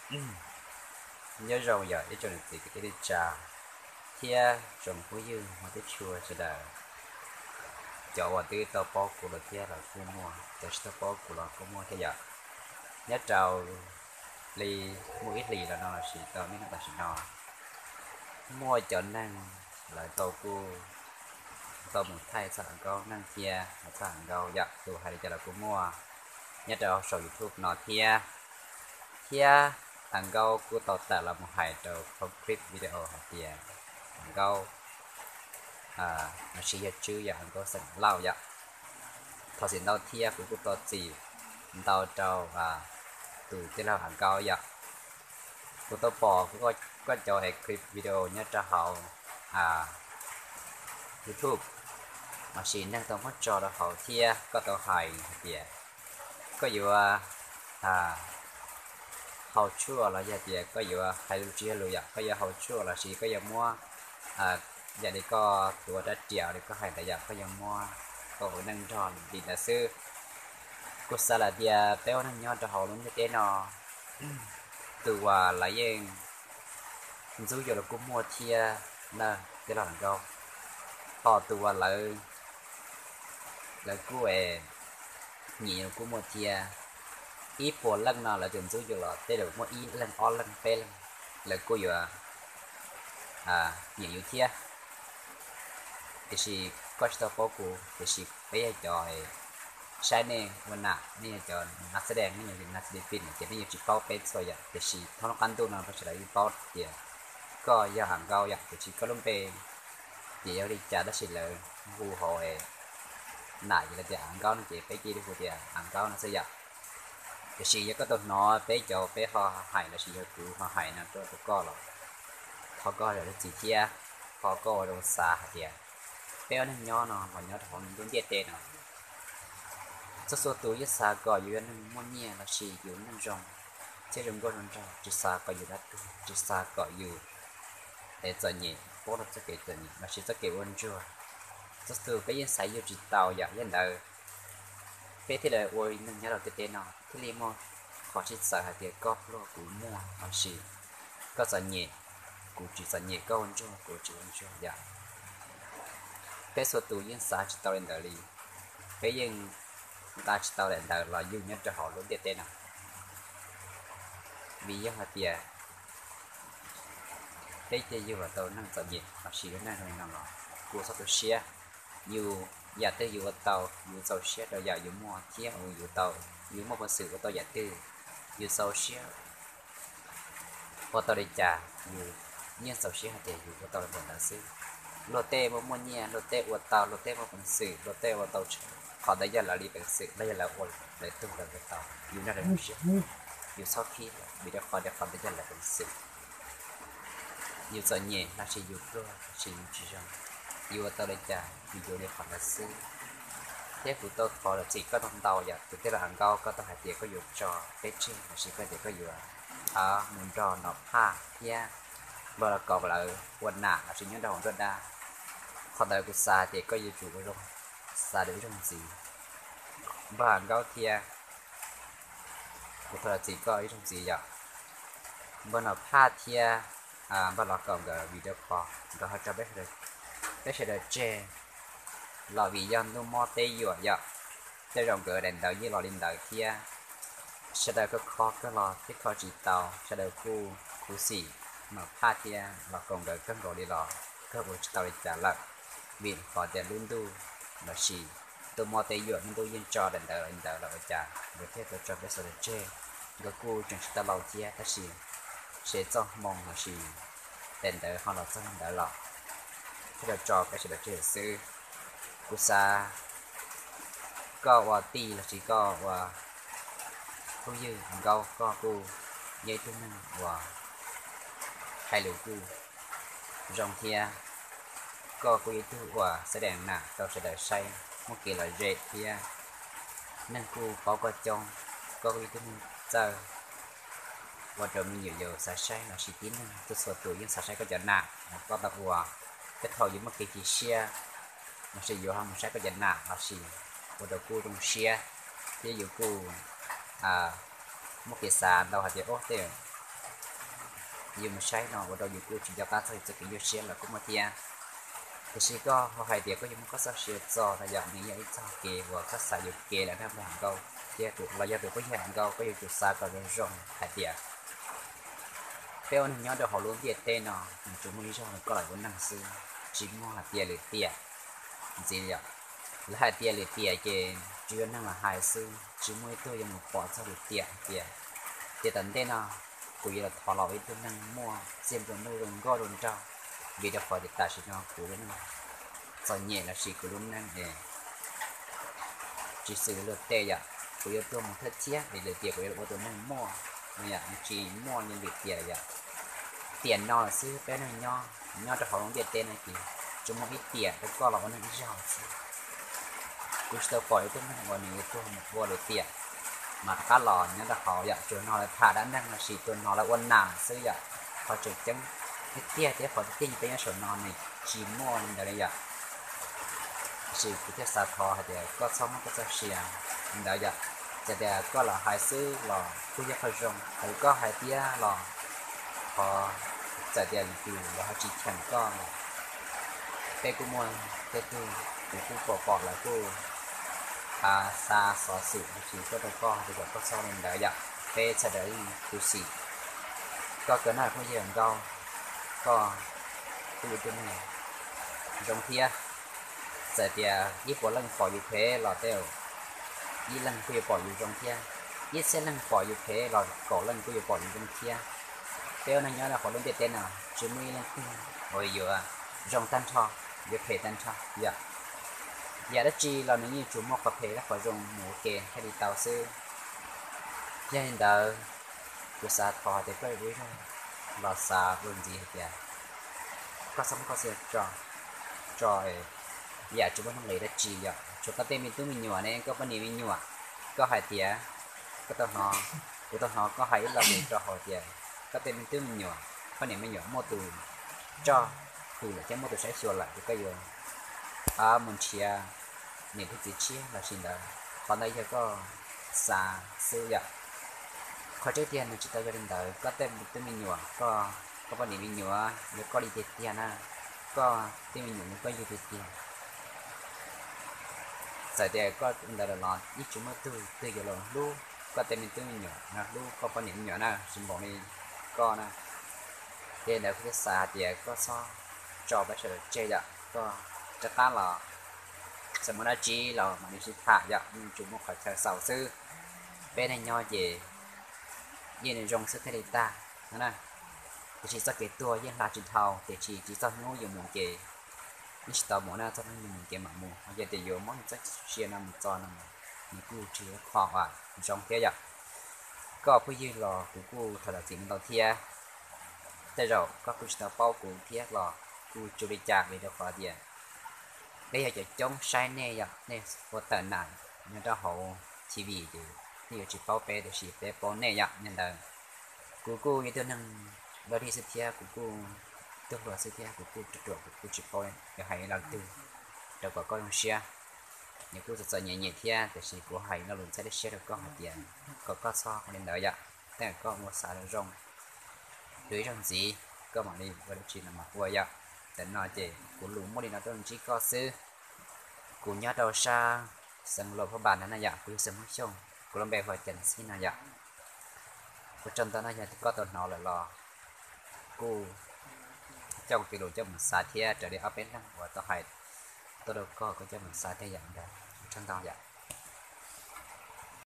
Nyob zoo yog ib tsoom niam txiv kwv tij neej tsa thiab tsoom phooj ywg hmov thiab tshua sawv daws, cov uas twb tau paub kuv los thiab los kuj muaj, cov tsis tau paub kuv los kuj muaj thiab yom. Nyob rau li muaj ib hlis los no los sis tau niaj hnub tam sim no, muaj cov neeg lawv tau kuj tau mus thaij txog Am Nkaub neej thiab los txog Am Nkaub yam tus hais li cas los kuj muaj nyob rau saum YouTube no thiab. Thiab Am Nkaub kuj tau tawm los mus hais rau hauv clip video hais tias Am Nkaub, los sis yog Tswb yog Am Nkaub xeem Lauj yom. Thov txim ntau thiab kuv kuj tau txim ntau rau tus tij laug Am Nkaub yom. Kuv tau pom koj cov clip video nyob rau hauv YouTube, los sis neeg tau muab tso rau hauv thiab koj tau hais hais tias koj yuav haus tshuaj los yog tias koj yuav hais lus tsis yog lus yom, koj yuav haus tshuaj los sis koj yuav muab yam li koj tuav rab riam li koj hais ntawd yom, koj yuav muab koj ua neej nrog li ntawd xwb. Kuv xav lawm tias peb ua neeg nyob rau hauv lub ntiaj teb no, tus uas lawv yeej ntxub yus los kuj muaj thiab na, tij laug Am Nkaub. Ho tus uas lawv, lawv kuj nyiam yus los kuj muaj thiab. Ib puas leej no lawv tseem ntxub yus los tej zaum muaj ib leeg ob leeg peb leeg lawv kuj yuav nyiam yus thiab. Tiam sis koj tsis tau paub kuv, tiam sis peb yog cov saib nej ua nam, nej yog cov nas xab dees, nej yog nas xab dees pis ces nej yuav tsis paub peb txhua yam, tiam sis thoob lub qab ntuj no peb sawv daws yeej paub tias koj yog Am Nkaub yom, tiam sis koj lub npe ces yog li cas tab sis lawv hu hauv nam ces lawv tias Am Nkaub no ces peb cia li hu tias Am Nkaub no xwb yom. Tiam sis yog koj tau hnov peb cov peb ho hais los sis yog kuv ho hais no rau koj los thov koj zam lub txim thiab, thov koj ua zoo xav hais tias peb ua neeg nyob no los nyob rau hauv lub ntiaj teb no, txhua txhua tus yeej xav kom yus yog neeg muaj nyiaj los sis yus neeg zoo thiab zoo nkauj zoo nraug, tsis xav kom yus dab tuag, tsis xav kom yus es txom nyem, paub rau txoj kev txom nyem los sis txoj kev ua ntsuag. Txhua tus peb yeej xaiv yus tsis tau yom, yog li ntawd peb thiaj li ua neeg nyob rau ntiaj teb no thiaj li muaj qhov sib txawv hais tias koj pluag kuv muaj los sis koj txom nyem kuv tsis txom nyem, koj ua ntsuag kuv tsis ua ntsuag yom. Peb txhua tus yeej xav tsis tau li ntawd li, peb yeej nqa tsis tau daim ntawv los yug nyob rau hauv lub ntiaj teb no. Vim yog hais tias peb cia yug los tau neeg txom nyem los sis yog neeg zoo li no los kuj txhob tu siab. Yus yam twg yus ua tau, yus txaus siab rau yam yus muaj thiab ua yus tau, yus muaj peev xwm ua tau yam twg, yus txaus siab ua tau li cas yus yeej txaus siab hais tias yus ua tau li ntawd xwb. Luag tej muaj muaj nyiaj, luag tej ua tau, luag tej muaj peev xwm, luag tej ua tau tshaj, qhov ntawd yog lawv li peev xwm los yog lawv ua, lawv tug lawv ua tau, yus nrog lawv zoo siab, yus txhob khib, vim rau qhov tias qhov ntawd yog lawv peev xwm. Yus txom nyem los sis yus pluag los sis yus tsis zoo, yus ua tau li cas yus yuav li qhov ntawd xwb. Thiab kuv tau thov zam txim koj tau ntau yom, tus tij laug Am Nkaub, koj tau hais tias koj yuav tso peb tseg los sis koj tias koj yuav mus nrog Nom Phaj thiab npawg Los Kaum lawv ua nam los sis nyob nrog hauv nruab dab. Qhov ntawd kuv xav tias koj yuav tsum ua zoo, xav rau ib zaug ntxiv. Npawg Am Nkaub thiab, kuv thov zam txim koj ib zaug ntxiv yom. Npawg Nom Phaj thiab npawg Los Kaum nkawd vim rau qhov nkawd ho tso peb sawv daws tseg los vim yog ntuj mob teb yuam yom. Tej zaum nkawd daim ntawv yeej los li ntawd thiab. Sawv daws kho kho kawg los thiab kho tsis tau, sawv daws kuj khuv xim Nom Phaj thiab Los Kaum nkawd kawg nkaus li los kawg ua tsis tau li cas lawm, vim qhov tias lub ntuj los sis ntuj mob teb yuam, lub ntuj yeej tso daim ntawv los li ntawd los ua cas nkawd thiaj tau tso peb sawv daws tseg. Nkawd kuj tseem tsis tau laus thiab tab sis seb txoj hmoo los sis daim ntawv ho los txog li ntawd los thiaj tau tso peb sawv daws tseg lawm xwb. Kuv xav koj ua tij los sis koj ua phooj ywg Am Nkaub, koj kuj yog ib tug neeg uas hais lus kuj zoo thiab, koj kuj yog ib tug uas xab dees nam rau sawv daws saib muaj kev lom zem thiab neeg kuj paub koj coob, koj kuj yog ib tug neeg txawj ua rau me nyuam yaus xav saib los sis tib neeg txhua txhua tus yeej xav saib koj cov nam uas koj tau ua. Tej thaum yus muaj kev cia siab los sis yus ho mus saib koj cov nam los sis ua rau kuj zoo siab thiab yus kuj muaj kev xav ntau hais tias ub tej Yus mus saib no ua rau yus kuj tsis nco qab txog yus txoj kev nyuaj siab los kuj muaj thiab. Tiam sis koj ho hais tias koj yuav muab koj txoj sia txo no yog nws yog ib txoj kev uas koj xav yuav kev lawm na Npawg Nkauj, thiab los yog tus phooj ywg Nkauj, koj yuav tsum xav kom zoo zoo hais tias peb ua neeg nyob rau hauv lub ntiaj teb no nws tsuas muaj ib zaug rau koj los ua neeg xwb, tsis muaj hais tias lwm tiam ntxiv yom. Lawv hais tias lwm tiam ces tsuas yog neeg los hais xwb, tsis muaj ib tug yuav mus pom txog lwm tiam hais tias, tiam tom ntej no kuv yuav los thov los ua ib tug neeg muaj txiaj nplua nuj zoo nkauj zoo nraug, vim rau qhov tias tam sim no kuv lub neej txom nyem lossis kuv lub neej es tsis xws li luag tej yom. Kuv yuav tuag mus thiab thiab es lwm tiam kuv yuav los ua tus neeg muaj no yom, nws tsis muaj li lwm tiam yom. Tiam no xwb peb neeg nyob, nyob rau hauv lub ntiaj teb no ces tsuas muaj ib tiam rau koj los ua neeg ib zaug xwb. Kuv tsis tau pom ib tug neeg uas nws yuav tuag mus ua lwm tiam mas rov qab los nyob rau hauv yom. Tsuas hnov lawv tham dab neeg lossis tsuas hnov lawv ua nam xwb yom. Qhov tseem ceeb tiag tiag thiab qhov tiag tiag peb nyob saum no nws tsis muaj li ntawd li yom. Tiam sis kuv thiaj xav thov hais tias koj txhob muab koj txoj sia li ntawd yom. Txawm tias koj los hais xwb los kuj yog qhov zoo, txawm koj hais tias los qhov, txawm tias yus los ho tsis cheem koj los peb kuj muaj tej tug, kuv kuj pom pom lawv kuj xa xov xwm mus tsis tuaj rau koj, tias kom koj txhob li ntawd yom. Peb txhawm daws tu siab, koj kawg na phooj ywg Nkauj, koj kuj yog ib tug neeg zoo thiab. Txawm tias ib puas leej pom yus phem los tej zaum ib leeg kuj yuav pom yus zoo thiab, ib txhiab leej pom yus phem los kaum leej kuj yuav pom yus zoo thiab. Peb ua neeg nyob rau hauv lub ntiaj teb no tsis muaj ib leej twg uas yuav zoo tag nrho, yuav phem tag nrho yom. Yam dab tsi los nws yeej tsuas muaj qhov phem thiab qhov zoo mus ua ke thiaj li tau xwb. Yog li ntawd, kuv xav thov tias koj ua ib zaug los xav ua ntxiv hais tias koj txhob muab koj txoj sia tso, tso yam tsis muaj nuj nqis dab tsi yom. Tshuav koj tej me tub me nyuam ne, koj poj niam me nyuam, koj hais tias, koj tau hnov, kuv tau hnov koj hais ib lo lus rau hauv tias koj tej me tub me nyuam, poj niam me nyuam muaj tus coj hwm lawm thiab muaj tus saib xyuas lawm ces koj yuav mus nrhiav niam thiab txiv tshiab los sis ntawd. Qhov ntawd yog koj xav xwb yom. Qhov tseeb tiag nws tsis tau yog li ntawd. Koj tej tub me nyuam, koj poj niam me nyuam yog koj li tiag tiag na, koj tej me nyuam yog koj yug tiag tiag. Txawm tias koj ua ntawd lawm los yeej tsis muaj tug twg yuav los hlub koj tej me tub me nyuam, hlub koj poj niam me nyuam na, tsis npaum li koj na. Yog li ntawd kuv thiaj xav hais tias koj txhob tso peb sawv daws tseg yom, koj rov qab los, txawm muaj dab tsi los mam li sib tham yom, yeej tsuas muaj qhov chaw xaus xwb. Peb neeg nyob ces yeej zoo xwb thiaj li tag no na. Tiam sis txoj kev tuag yeej hla tsis dhau, tiam sis tsis txog hnub yus mus ces yeej tsis tau mus na, txog hnub yus mus ces mam mus. Yog tias yuav muab nws txoj sia no mus txo no, nws kuj tsis yog qhov zoo thiab yom. Koj phooj ywg los kuv kuj thov zam txim ntau thiab. Tej zaum koj kuj tsis tau paub kuv thiab los kuj tsis ua li cas, vim rau qhov tias peb yog cov coob saib nej yom, nej ua tawm nam nyob rau hauv T V ces nej yuav tsis paub peb, tiam sis peb paub nej yom. Yog li ntawd, kuv kuj yog ib tug neeg dog dig xwb thiab, kuv kuj tub hluas xwb thiab, kuv kuj ruam ruam, kuv kuj tsis paub yuav hais lo twg rau kom koj zoo siab. Nws kuj txom txom nyem nyem thiab, tiam sis kuv hais lo lus ntxhab dej siab rau koj hais tias kom koj txhob ua li ntawd yom. Tej zaum koj ua xav zoo zoo, yog ib zaug ntxiv koj mam li ua dab tsi los mas ua yom. Tam no ces kuv lus muaj li no tuaj ntsib koj xwb. Kuv nyob rau sab xeev Luam Phab Npas no na yom, kuv yog xeem Hmoob Xyooj, kuv lub npe hu ua Cas Xib no yom. Ua tsaug ntau no yog koj tau hnov lawm los kuj coj kuv tus lus coj mus xav thiab, raws li ob peb leeg uas tau hais tuaj rau koj, koj coj mus xav thiab yom. Ntawd ua tsaug ntau yom.